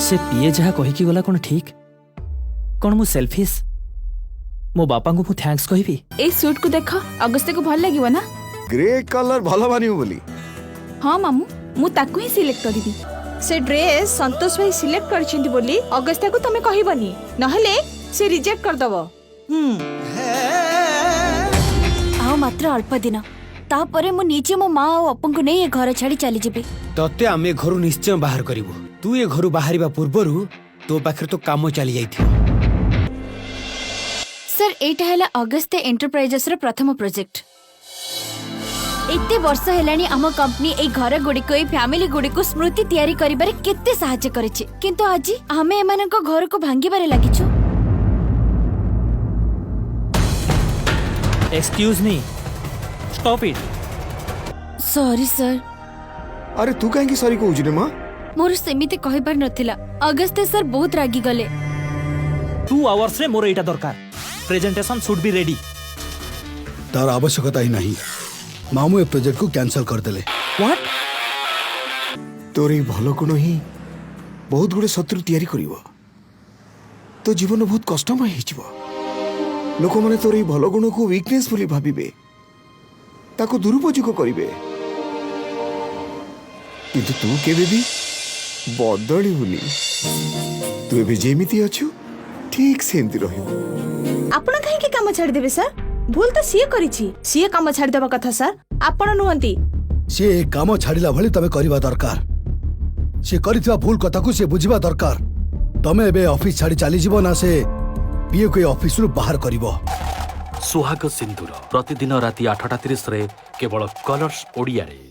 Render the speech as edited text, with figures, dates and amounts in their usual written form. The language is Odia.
ସେ ପିଏ ଯାହା କହିକି ଗଲା କ'ଣ ଠିକ୍? କ'ଣ ମୁଁ ସେଲଫିସ୍? ମୋ ବାପାଙ୍କୁ ମୁଁ thanks କହିବି? ଏଇ ସୁଟ୍କୁ ଦେଖ, ଅଗସ୍ତ୍ୟକୁ ଭଲ ଲାଗିବ ନା? ଗ୍ରେ କଲର ଭଲ ମାନିବ ବୋଲି। ହଁ ମାମୁଁ, ମୁଁ ତାକୁ ହିଁ ସିଲେକ୍ଟ କରିବି। ସେ ଡ୍ରେସ୍ ସନ୍ତୋଷ ଭାଇ ସିଲେକ୍ଟ କରିଛନ୍ତି ବୋଲି ଅଗସ୍ତ୍ୟକୁ ତମେ କହିବନି, ନହେଲେ ସେ ରିଜେକ୍ଟ କରିଦବ। ହୁଁ। ଆଉ ମାତ୍ର ଅଳ୍ପ ଦିନ, ତାପରେ ମୁଁ ନିଜେ ମୋ ମା ଆଉ ଅପୁଙ୍କୁ ନେଇ ଏ ଘର ଛାଡ଼ି ଚାଲିଯିବି। ତତେ ଆମେ ଘରୁ ନିଶ୍ଚୟ ବାହାର କରିବୁ। ତୁ ଏ ଘରୁ ବାହାରିବା ପୂର୍ବରୁ ତୋ ପାଖରେ ତୋ କାମ ଚାଲି ଯାଇଥିବ। ସାର୍, ଏଇଟା ହେଲା ଅଗସ୍ତ୍ୟ ଏଣ୍ଟରପ୍ରାଇଜେସର ପ୍ରଥମ ପ୍ରୋଜେକ୍ଟ। ଏତେ ବର୍ଷ ହେଲାଣି ଆମ କମ୍ପାନୀ ଏଇ ଘର ଗୁଡ଼ିକୁ, ଏଇ ଫ୍ୟାମିଲି ଗୁଡ଼ିକୁ ସ୍ମୃତି ତିଆରି କରିବାରେ କେତେ ସାହାଯ୍ୟ କରିଛି, କିନ୍ତୁ ଆଜି ଆମେ ଏମାନଙ୍କ ଘରକୁ ଭାଙ୍ଗିବାରେ ଲାଗିଛୁ। Excuse me, stop it. Sorry sir. ଆରେ, ତୁ କାହିଁକି ସରି କହୁଛୁ ରେ ମା? ମୋର ସେମିତି କହିବାର ନଥିଲା। ଅଗସ୍ତ୍ୟ ସାର୍ ବହୁତ ରାଗିଗଲେ। 2 ଆୱାର୍ସରେ ମୋର ଏଇଟା ଦରକାର। Presentation should be ready. ତାର ଆବଶ୍ୟକତା ହିଁ ନାହିଁ ମାମୁଁ, ଏ ପ୍ରୋଜେକ୍ଟକୁ କ୍ୟାନସଲ କରିଦେଲେ। What? ତୋର ଏଇ ଭଲ ଗୁଣ ହିଁ ବହୁତ ଗୁଡ଼େ ଶତ୍ରୁ ତିଆରି କରିବ। ତୋ ଜୀବନ ବହୁତ କଷ୍ଟମୟ ହେଇଯିବ। ଲୋକମାନେ ତୋର ଏଇ ଭଲ ଗୁଣକୁ ୱିକନେସ୍ ବୋଲି ଭାବିବେ, ତାକୁ ଦୁରୁପଯୋଗ କରିବେ। କିନ୍ତୁ ତୁ କେବେ ବି ବଦଳିବୁନି। ତୁ ଏବେ ଯେମିତି ଅଛୁ, ଠିକ ସେମିତି ରହିବୁ। ଆପଣ କାହିଁକି କାମ ଛାଡ଼ିଦେବେ ସାର୍? ଭୁଲ ତ ସିଏ କରିଛି। ସିଏ କାମ ଛାଡ଼ିଦେବା କଥା ସାର୍, ଆପଣ ନୁହନ୍ତି। ସିଏ ଏ କାମ ଛାଡ଼ିଲା ଭଳି ତମେ କରିବା ଦରକାର। ସିଏ କରିଥିବା ଭୁଲ କଥାକୁ ସିଏ ବୁଝିବା ଦରକାର। ତମେ ଏବେ ଅଫିସ ଛାଡ଼ି ଚାଲିଯିବ ନା ସେ ପିଏକୁ ଏ ଅଫିସରୁ ବାହାର କରିବ? ସୁହାଗ ସିନ୍ଦୁର ପ୍ରତିଦିନ ରାତି 8:30ରେ କେବଳ କଲର୍ସ ଓଡ଼ିଆରେ।